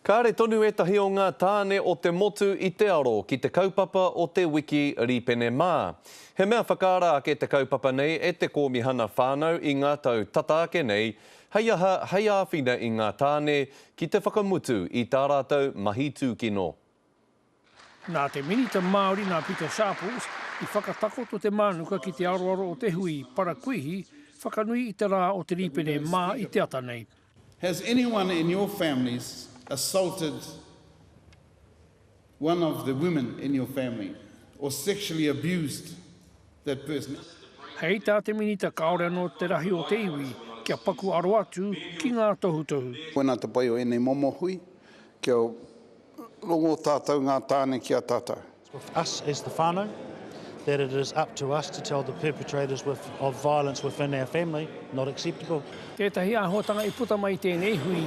Kāre tonu ētahi o ngā tāne o te motu i te aro ki te kaupapa o te wiki rīpene mā. He mea whakaara ake te kaupapa nei e te Kōmihana Whānau i ngā tau tata ake nei, hei aha, hei āwhina i ngā tāne ki te whakamutu i tā rātou mahi tūkino. Nā te Minita Māori nā Pita Sharples i whakatakoto te mānuka ki te aroaro o te hui parakuihi whakanui i te rā o te rīpene mā i te ata nei. Has anyone in your families assaulted one of the women in your family or sexually abused that person? Hei tā te Minita kāore anō te rahi o te iwi kia paku aro atu ki ngā tohutohu. Koinā te pai o ēnei momo hui, kia Rongo tātou ngā tāne ki a tātou. With us as the whānau, that it is up to us to tell the perpetrators with, of violence within our family, not acceptable. Tētahi āhuatanga i puta mai i tēnei hui,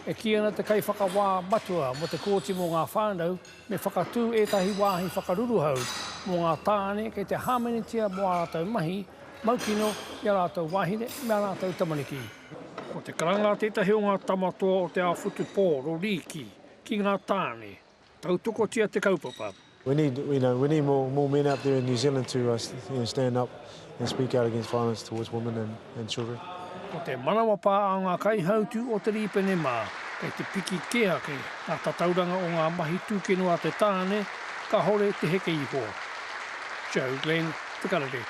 e kī ana te Kaiwhakawā Matua mō te Kōti mō ngā Whānau me whakatū ētahi wāhi whakaruruhau mō ngā tāne kei te hāmenetia mō ā rātou mahi maukino i ā rātou wāhine me ā rātou tamariki. Ko te karanga a tētahi o ngā tama toa o te ao whutupōro rīki ki ngā tāne, tautokotia te kaupapa. We need, you know, we need more, more men out there in New Zealand to uh, you know, stand up and speak out against violence towards women and, and children. Ko te manawapā a ngā kaihautū o Te Rīpene mā, kei te piki kē ake ngā tatauranga o ngā mahi tūkino a te tāne, kāore te heke iho. Joe Glenn, Te Karere.